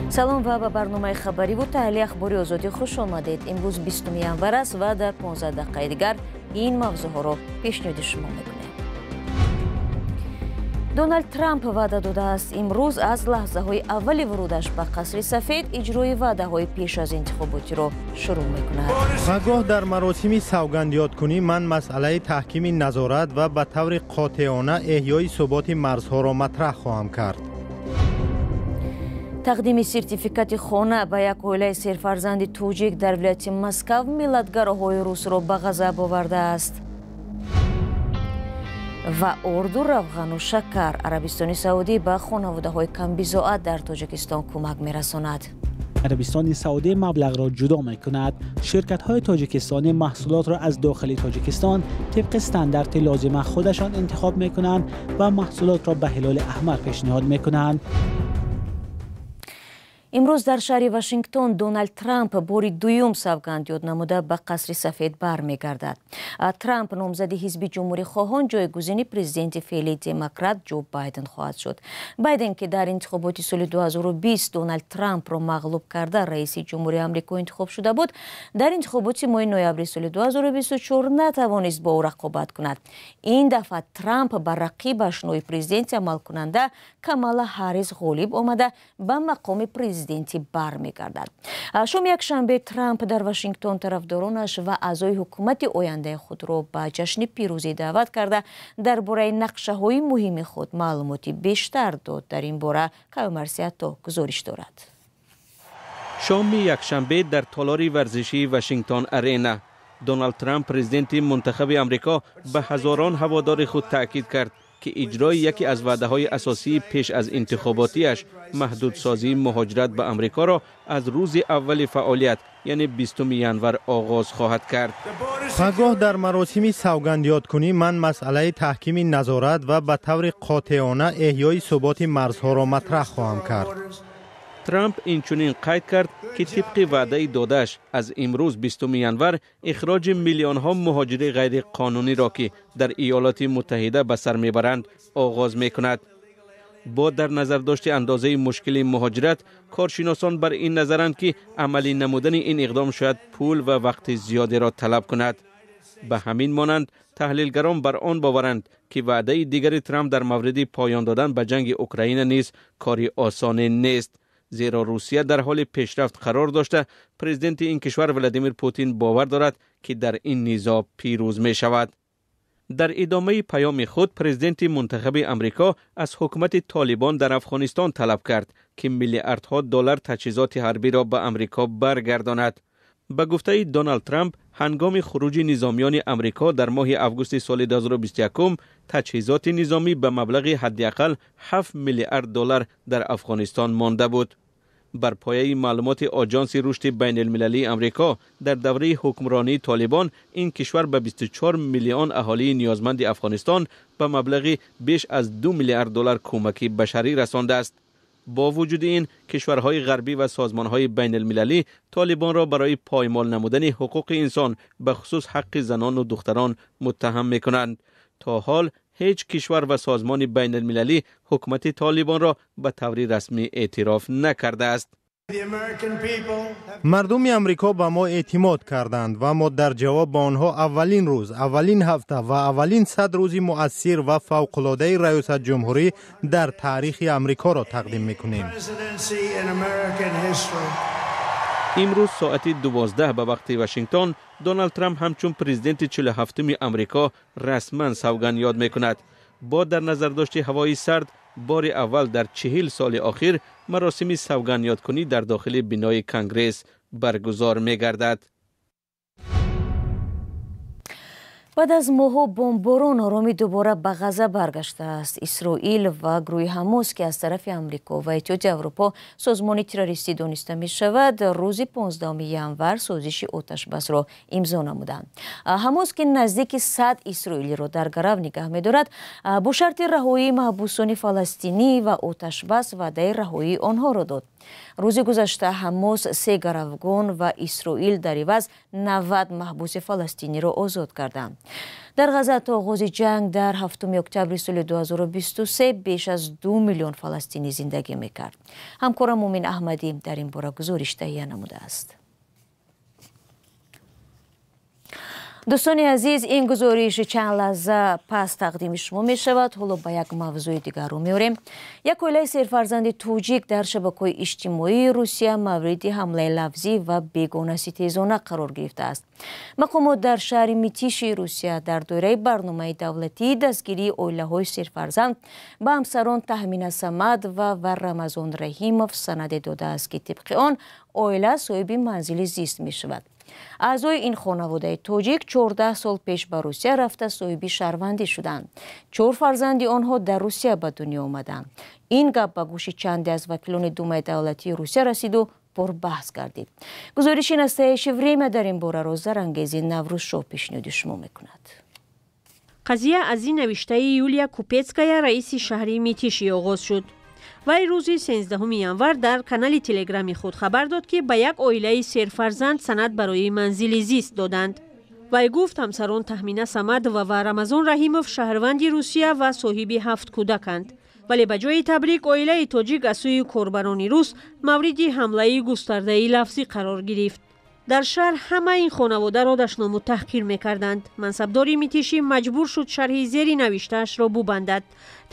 Салом ва ба барномаи хабариву таҳлили ахбори Озодӣ хуш омадед. Имрӯз 20 январ аст ва дар 15 дақиқаи дигар ин мавзӯъҳоро пешниҳоди шумо мекунем. Доналд Трамп ваъда додааст, имрӯз аз лаҳзаҳои аввали вурудаш ба Қасри Сафед иҷрои ваъдаҳои пеш аз интихоботиро шурӯъ мекунад. Пагоҳ дар маросими савгандёдкунӣ ман масъалаи таҳкими назорат ва ба таври қотеона эҳёи суботи марзҳоро матраҳ хоҳам кард. Тақдими сертификати хона ба як оилаи серфарзанди тоҷик дар вилояти Москав миллатгароҳои русро ба ғазаб овардааст. Ва орду, равғану шакар. Арабистони Саудӣ ба хонаводаҳои камбизоат дар Тоҷикистон кӯмак мерасонад. Арабистони Саудӣ маблағро ҷудо мекунад. Ширкатҳои тоҷикистонӣ маҳсулотро аз дохили Тоҷикистон тибқи стандарти лозима худашон интихоб мекунанд ва маҳсулотро ба Ҳилоли Аҳмар пешниҳод мекунанд. Имрӯз дар шаҳри Вашингтон Доналд Трамп бори дуюм савганд ёд намуда ба Қасри Сафед бармегардад. Трамп номзади ҳизби ҷумҳурихоҳон, ҷойгузини президенти феълии демократ Ҷо Байден хоҳад шуд. Байден, ки дар интихоботи соли 2020 Доналд Трампро мағлуб карда раиси ҷумҳури Амрико интихоб шуда буд, дар интихоботи моҳи ноябри соли 2024 натавонист бо ӯ рақобат кунад. Ин дафъа Трамп ба рақибаш, ноиб президенти амалкунанда Камала Ҳаррис ғолиб омада ба мақоми президентӣ бармегардад. Шоми якшанбе Трамп дар Вашингтон тарафдоронаш ва аъзои ҳукумати ояндаи худро ба ҷашни пирӯзӣ даъват карда, дар бораи нақшаҳои муҳими худ маълумоти бештар дод. Дар ин бора Каюмарсиято гузориш дорад. Шоми якшанбе дар толори варзишии Вашингтон Арена Доналд Трамп, президенти мунтахаби Амрико, ба ҳазорон ҳаводори худ таъкид кард, ки иҷрои яке аз ваъдаҳои асосии пеш аз интихоботиаш, маҳдудсозии муҳоҷират ба Амрикоро, аз рӯзи аввали фаъолият, яъне 20 январ, оғоз хоҳад кард. Пагоҳ дар маросими савгандёдкунӣ ман масъалаи таҳкими назорат ва ба таври қотеона эҳёи суботи марзҳоро матраҳ хоҳам кард. Трамп инчунин қайд кард, ки тибқи ваъдаи додааш аз имрӯз, 20 январ, ихроҷи миллионҳо муҳоҷири ғайриқонуниро, ки дар Иёлоти Муттаҳида ба сар мебаранд, оғоз мекунад. Бо дар назардошти андозаи мушкили муҳоҷират, коршиносон бар ин назаранд, ки амалӣ намудани ин иқдом шояд пул ва вақти зиёдеро талаб кунад. Ба ҳамин монанд, таҳлилгарон бар он боваранд, ки ваъдаи дигари Трамп дар мавриди поён додан ба ҷанги Украина низ кори осоне нест, зеро Русия дар ҳоли пешрафт қарор дошта, президенти ин кишвар Владимир Путин бовар дорад, ки дар ин низоъ пирӯз мешавад. Дар идомаи паёми худ президенти мунтахаби Амрико аз ҳукумати Толибон дар Афғонистон талаб кард, ки миллиардҳо доллар таҷҳизоти ҳарбиро ба Амрико баргардонад. Ба гуфтаи Доналд Трамп, ҳангоми хуруҷи низомиёни Амрико дар моҳи августи соли 2021 таҷҳизоти низомӣ ба маблағи ҳадди ақал 7 миллиард доллар дар Афғонистон монда буд. Бар пояи маълумоти Оҷанси рушди байналмилалии Амрико, дар давраи ҳукмронии Толибон ин кишвар ба 24 миллион аҳолии ниёзманди Афғонистон ба маблағи беш аз 2 миллиард доллар кӯмаки башарӣ расондааст. Бо вуҷуди ин, кишварҳои ғарбӣ ва созмонҳои байналмилалӣ Толибонро барои поймол намудани ҳуқуқи инсон, ба хусус ҳаққи занону духтарон, муттаҳам мекунанд. То ҳол ҳеҷ кишвар ва созмони байналмилалӣ ҳукумати Толибонро ба таври расмӣ эътироф накардааст. Мардуми Амрико ба мо эътимод карданд ва мо дар ҷавоб ба онҳо аввалин рӯз, аввалин ҳафта ва аввалин 100 рӯзи муассир ва фавқулодаи раёсатҷумҳурӣ дар таърихи Амрикоро тақдим мекунем. Имрӯз соати 12 ба вақти Вашингтон Доналд Трамп ҳамчун президенти 47-уми Амрико расман савганд ёд мекунад. Бо дар назардошти ҳавои сард, бори аввал дар 40 соли охир маросими савгандёдкунӣ дар дохили бинои Конгресс баргузор мегардад. Баъд аз моҳҳо бомборон оромӣ дубора ба Ғаза баргаштааст. Исроил ва гурӯҳи Ҳамос, ки аз тарафи Амрико ва Иттиҳоди Аврупо созмони террористӣ дониста мешавад, рӯзи 15 январ созиши оташбасро имзо намуданд. Ҳамос, ки наздики 100 исроилиро дар гарав нигаҳ медорад, бо шарти раҳоии маҳбусони фаластинӣ ва оташбас ваъдаи раҳоии онҳоро дод. Рӯзи гузашта Ҳамос се гаравгон ва Исроил дар иваз 90 маҳбуси фаластиниро озод карданд. Дар Ғазза то оғози ҷанг дар 7 октябри соли 2023 беш аз 2 миллион фаластинӣ зиндагӣ мекард. Ҳамкорам Мумин Аҳмадӣ дар ин бора гузориш таҳия намудааст. Дӯстони азиз, ин гузориш чанд лаҳза пас тақдими шумо мешавад. Ҳоло ба як мавзӯи дигар рӯ меорем. Як оилаи серфарзанди тоҷик дар шабакаҳои иҷтимоии Русия мавриди ҳамлаи лафзӣ ва бегонаситезона қарор гирифтааст. Мақомот дар шаҳри Митиши Русия дар доираи барномаи давлатии дастгирии оилаҳои серфарзанд ба ҳамсарон Таҳмина Самадова ва Рамазон Раҳимов санаде додааст, ки тибқи он оила соҳиби манзили зист мешавад. Аъзои ин хонаводаи тоҷик 14 сол пеш ба Русия рафта соҳиби шаҳрвандӣ шуданд. 4 фарзанди онҳо дар Русия ба дунё омаданд. Ин гап ба гӯши чанде аз вакилони Думаи давлатии Русия расиду пурбаҳс гардид. Гузориши Настоящее время дар ин бораро Зарангези Наврӯзшоҳ пешниҳоди шумо мекунад. Қазия аз ин навиштаи Юлия Купецкая, раиси шаҳри Митиши, оғоз шуд. Вай рӯзи 13 январ дар канали телеграми худ хабар дод, ки ба як оилаи серфарзанд санад барои манзили зист доданд. Вай гуфт, ҳамсарон Таҳмина Самадова ва Рамазон Раҳимов шаҳрванди Русия ва соҳиби 7 кӯдаканд. Вале ба ҷои табрик оилаи тоҷик аз сӯи корбарони рус мавриди ҳамлаи густардаи лафзӣ қарор гирифт. Дар шаҳр ҳама ин хонаводаро дашному таҳқир мекарданд. Мансабдори Митиши маҷбур шуд шарҳи зери навиштаашро бубандад.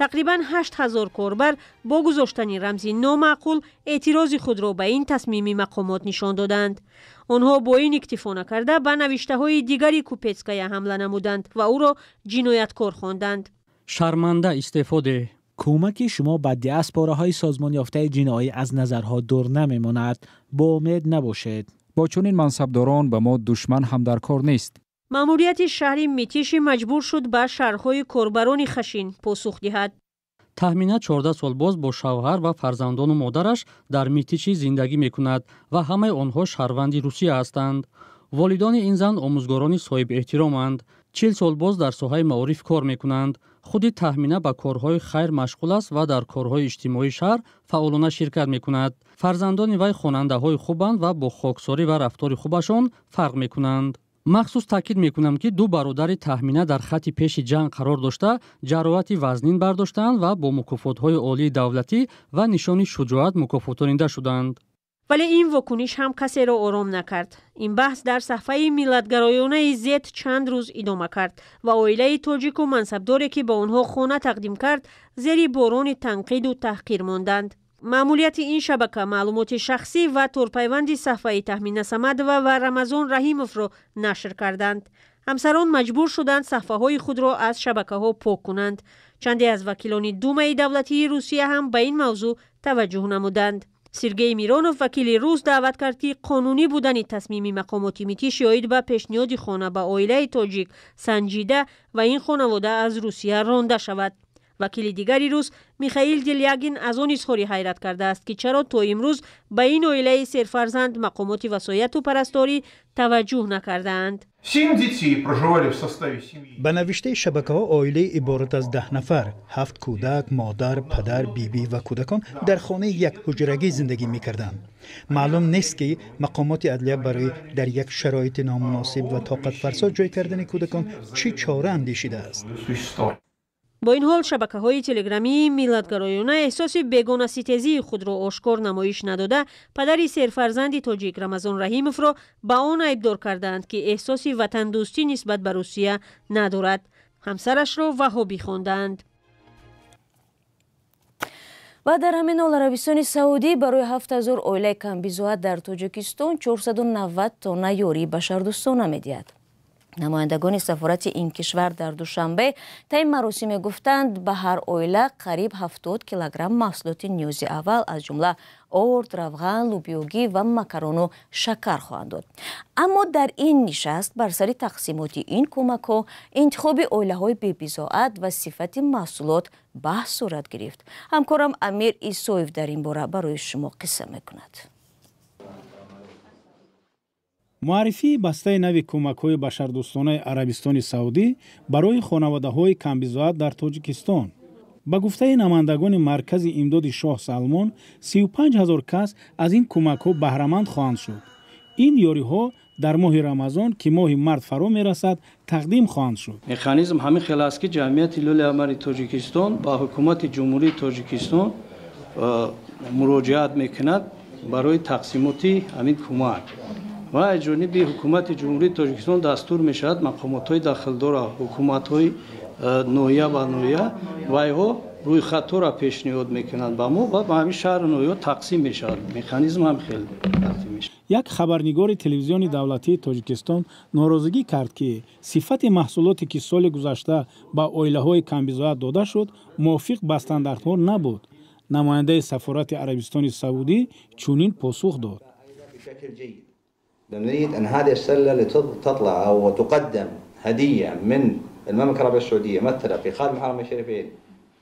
Тақрибан 8000 корбар бо гузоштани рамзи номаъқул эътирози худро ба ин тасмими мақомот нишон доданд. Онҳо бо ин иктифо накарда ба навиштаҳои дигари Купецкая ҳамла намуданд ва ӯро ҷинояткор хонданд. Шарманда истеъфо деҳ. Кӯмаки шумо ба диаспораҳои созмонёфтаи ҷиноӣ аз назарҳо дур намемонад. Бо умед набошед. Бо чунин мансабдорон ба мо душман ҳам дар кор нест. Маъмурияти шаҳри Митиши маҷбур шуд ба шарҳҳои корбарони хашин посух диҳад. Таҳмина 14 сол боз бо шавҳар ва фарзандону модараш дар Митиши зиндагӣ мекунад ва ҳамаи онҳо шаҳрванди Русия ҳастанд. Волидони ин зан омӯзгорони соҳибэҳтироманд. 40 сол боз дар соҳаи маориф кор мекунанд. Худи Таҳмина ба корҳои хайр машғул аст ва дар корҳои иҷтимоии шаҳр фаъолона ширкат мекунад. Фарзандони вай хонандаҳои хубанд ва бо хоксорӣ ва рафтори хубашон фарқ мекунанд. Махсус таъкид мекунам, ки 2 бародари Таҳмина дар хатти пеши ҷанг қарор дошта, ҷароҳати вазнин бардоштаанд ва бо мукофотҳои олии давлатӣ ва нишони шуҷоат мукофотонида шуданд. Вале ин вокуниш ҳам касеро ором накард. Ин баҳс дар саҳфаи миллатгароёнаи зет чанд рӯз идома кард ва оилаи тоҷику мансабдоре, ки ба онҳо хона тақдим кард, зери борони танқиду таҳқир монданд. Маъмурияти ин шабака маълумоти шахсӣ ва торпайванди саҳфаи Таҳмина Самадова ва Рамазон Раҳимовро нашр карданд. Ҳамсарон маҷбур шуданд саҳфаҳои худро аз шабакаҳо пок кунанд. Чанде аз вакилони Думаи давлатии Русия ҳам ба ин мавзӯъ таваҷҷӯҳ намуданд. Сергей Миронов, вакили рус, даъват кард, ки қонунӣ будани тасмими мақомоти Митиши оид ба пешниҳоди хона ба оилаи тоҷик санҷида ва ин хонавода аз Русия ронда шавад. Вакили дигари рус Михаил Делягин аз он изҳори ҳайрат кардааст, ки чаро то имрӯз ба ин оилаи серфарзанд мақомоти васояту парасторӣ таваҷҷӯҳ накардаанд. Ба навиштаи шабакаҳо оилаи иборат аз 10 нафар, 7 кӯдак, модар, падар, бибӣ ва кӯдакон дар хонаи як ҳуҷрагӣ зиндагӣ мекарданд. Маълум нест, ки мақомоти адлия барои дар як шароити номуносиб ва тоқатфарсо ҷой кардани кӯдакон чӣ чора андешидааст. Бо ин ҳол шабакаҳои телеграмии миллатгароёна эҳсоси бегонаситезии худро ошкор намоиш надода, падари серфарзанди тоҷик Рамазон Раҳимовро ба он айбдор кардаанд, ки эҳсоси ватандӯстӣ нисбат ба Русия надорад. Ҳамсарашро ваҳобӣ хондаанд. Ва дар ҳамин ҳол Арабистони Саудӣ барои 7000 оилаи камбизоат дар Тоҷикистон 490 тонна ёрии башардӯстона медиҳад. Намояндагони сафорати ин кишвар дар Душанбе таи маросиме гуфтанд, ба ҳар оила қариб 70 килограмм маҳсулоти ниёзи аввал аз ҷумла орд, равған, лубиёгӣ ва макарону шакар хоҳанд дод. Аммо дар ин нишаст бар сари тақсимоти ин кӯмакҳо, интихоби оилаҳои бебизоат ва сифати маҳсулот баҳс сурат гирифт. Ҳамкорам Амир Исоев дар ин бора барои шумо қисса мекунад. Муаррифии бастаи нави кӯмакҳои башардӯстонаи Арабистони Саудӣ барои хонаводаҳои камбизоат дар Тоҷикистон. Ба гуфтаи намояндагони маркази имдоди Шоҳ Салмон, 35 000 кас аз ин кӯмакҳо баҳраманд хоҳанд шуд. Ин ёриҳо Дар моҳи Рамазон, ки моҳи март фаро мерасад, тақдим хоҳанд шуд. Механизм ҳамин хел аст, ки ҷамъияти Ҳилоли Аҳмари Тоҷикистон ба ҳукумати Ҷумҳурии Тоҷикистон муроҷиат мекунад барои тақсимоти ҳамин кӯмак ва аз ҷониби ҳукумати Ҷумҳурии Тоҷикистон дастур мешавад мақомотҳои дахлдора, ҳукуматҳои ноҳия ба ноҳия ва инҳо рӯйхатҳоро пешниҳод мекунанд ба мо ва ба ҳамин шаҳру ноҳияҳо тақсим мешавад. Механизм ҳам хеле тартиб мешавад. Як хабарнигори телевизиони давлатии Тоҷикистон норозигӣ кард, ки сифати маҳсулоте, ки соли гузашта ба оилаҳои камбизоат дода шуд, мувофиқ ба стандартҳо набуд. Намояндаи сафорати Арабистони Саудӣ чунин посух дод. نريد أن هذه السلة تطلع أو تقدم هدية من المملكة العربية السعودية مثلا في خادم الحرمين الشريفين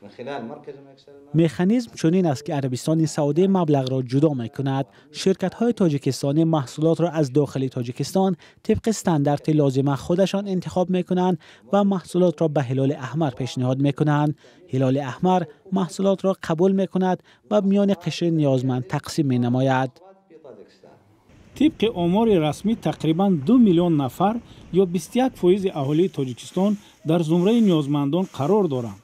من خلال مركز الملك سلمان. Механизм чунин аст, ки Арабистони Саудӣ маблағро ҷудо мекунад. Ширкатҳои тоҷикистонӣ маҳсулотро аз дохили Тоҷикистон тибқи стандарти лозима худашон интихоб мекунанд ва маҳсулотро ба Ҳилоли Аҳмар пешниҳод мекунанд. Ҳилоли Аҳмар маҳсулотро қабул мекунад ва миёни қишри ниёзманд тақсим менамояд. Тибқи омори расмӣ, тақрибан 2 миллион нафар ё 21% аҳолии Тоҷикистон дар зумраи ниёзмандон қарор доранд.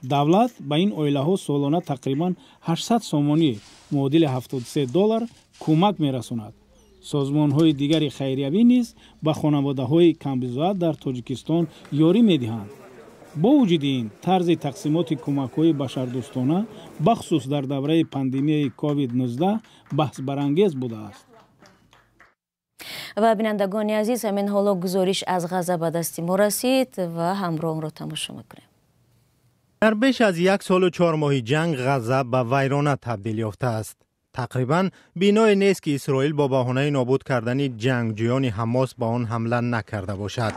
Давлат ба ин оилаҳо солона тақрибан 800 сомонӣ, муодили $73, кӯмак мерасонад. Созмонҳои дигари хайриявӣ низ ба хонаводаҳои камбизоат дар Тоҷикистон ёрӣ медиҳанд. Бо вуҷуди ин, тарзи тақсимоти кӯмакҳои башардӯстона, бахусус дар давраи пандемияи COVID-19, баҳсбарангез будааст. Ва бинандагони азиз, ҳамин ҳоло гузориш аз Ғазза ба дасти мо расид ва ҳамроҳ онро тамошо мекунем. Дар беш аз 1 солу 4 моҳи ҷанг Ғазза ба вайрона табдил ёфтааст. Тақрибан биное нест, ки Исроил бо баҳонаи нобуд кардани ҷангҷӯёни Ҳамос ба он ҳамла накарда бошад.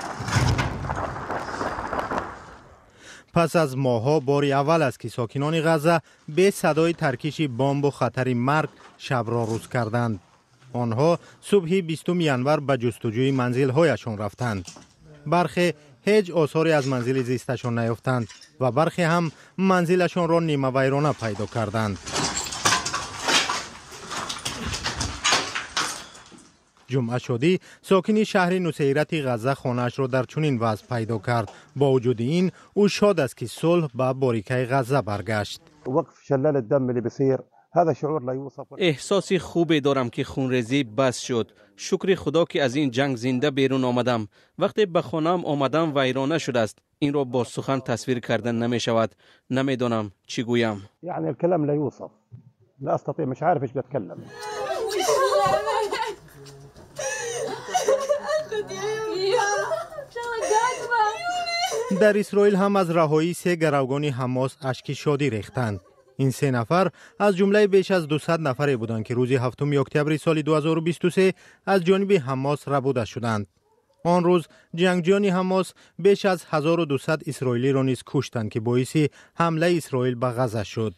Пас аз моҳҳо бори аввал аст, ки сокинони Ғазза бе садои таркиши бомбу хатари марг шабро рӯз карданд. Онҳо субҳи 20 январ ба ҷустуҷӯи манзилҳояшон рафтанд. Бархе ҳеҷ осоре аз манзили зисташон наёфтанд ва бархе ҳам манзилашонро нимавайрона пайдо карданд. Ҷумъа Шодӣ, сокини шаҳри Нусейрати Ғазза, хонаашро дар чунин вазъ пайдо кард. Бо вуҷуди ин, ӯ шод аст, ки сулҳ ба борикаи Ғазза баргашт. Эҳсоси хубе дорам, ки хунрезӣ бас шуд. Шукри Худо, ки аз ин ҷанг зинда берун омадам. Вақте ба хонаам омадам, вайрона шудааст. Инро бо сухан тасвир кардан намешавад. Намедонам чӣ гӯям. Дар Исроил ҳам аз раҳоии се гаравгони Ҳамос ашки шодӣ рехтанд. Ин се нафар аз ҷумлаи беш аз 200 нафаре буданд, ки рӯзи 7 октябри соли 2023 аз ҷониби Ҳамос рабуда шуданд. Он рӯз ҷангҷӯёни Ҳамос беш аз 1200 исроилиро низ куштанд, ки боиси ҳамлаи Исроил ба Ғазза шуд.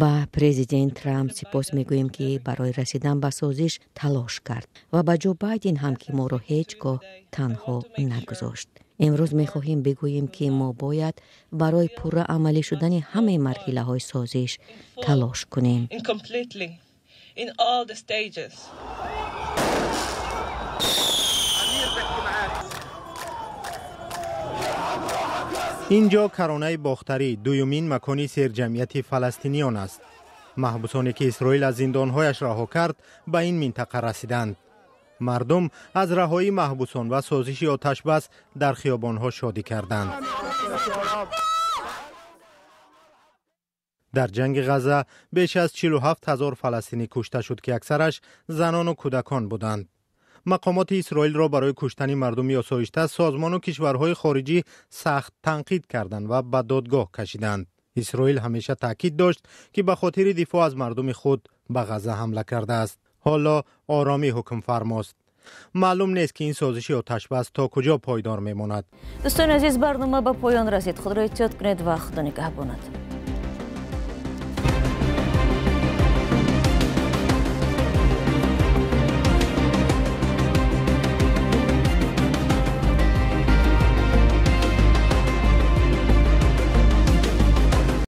Ба президент Трамп сипос мегӯем, ки барои расидан ба созиш талош кард ва ба Ҷо Байден ҳам, ки моро ҳеҷ гоҳ танҳо нагузошт. Имрӯз мехоҳем бигӯем, ки мо бояд барои пурра амалӣ шудани ҳамаи марҳилаҳои созиш талош кунем. Инҷо каронаи Бохтарӣ, дуюмин макони серҷамъияти фаластиниён аст. Маҳбусоне, ки Исроил аз зиндонҳояш раҳо кард, ба ин минтақа расиданд. Мардум аз раҳоии маҳбусон ва созиши оташбас дар хиёбонҳо шодӣ карданд. Дар ҷанги Ғазза беш аз 47 ҳазор фаластинӣ кушта шуд, ки аксараш занону кӯдакон буданд. Мақомоти Исроилро барои куштани мардуми осоишта созмону кишварҳои хориҷӣ сахт танқид карданд ва ба додгоҳ кашиданд. Исроил ҳамеша таъкид дошт, ки ба хотири дифоъ аз мардуми худ ба Ғазза ҳамла кардааст. Ҳоло оромӣ ҳукмфармост. Маълум нест, ки ин созиши оташбас то куҷо пойдор мемонад. Дӯстони азиз, барнома ба поён расид. Худро эҳтиёт кунед ва Худо нигаҳбонатон.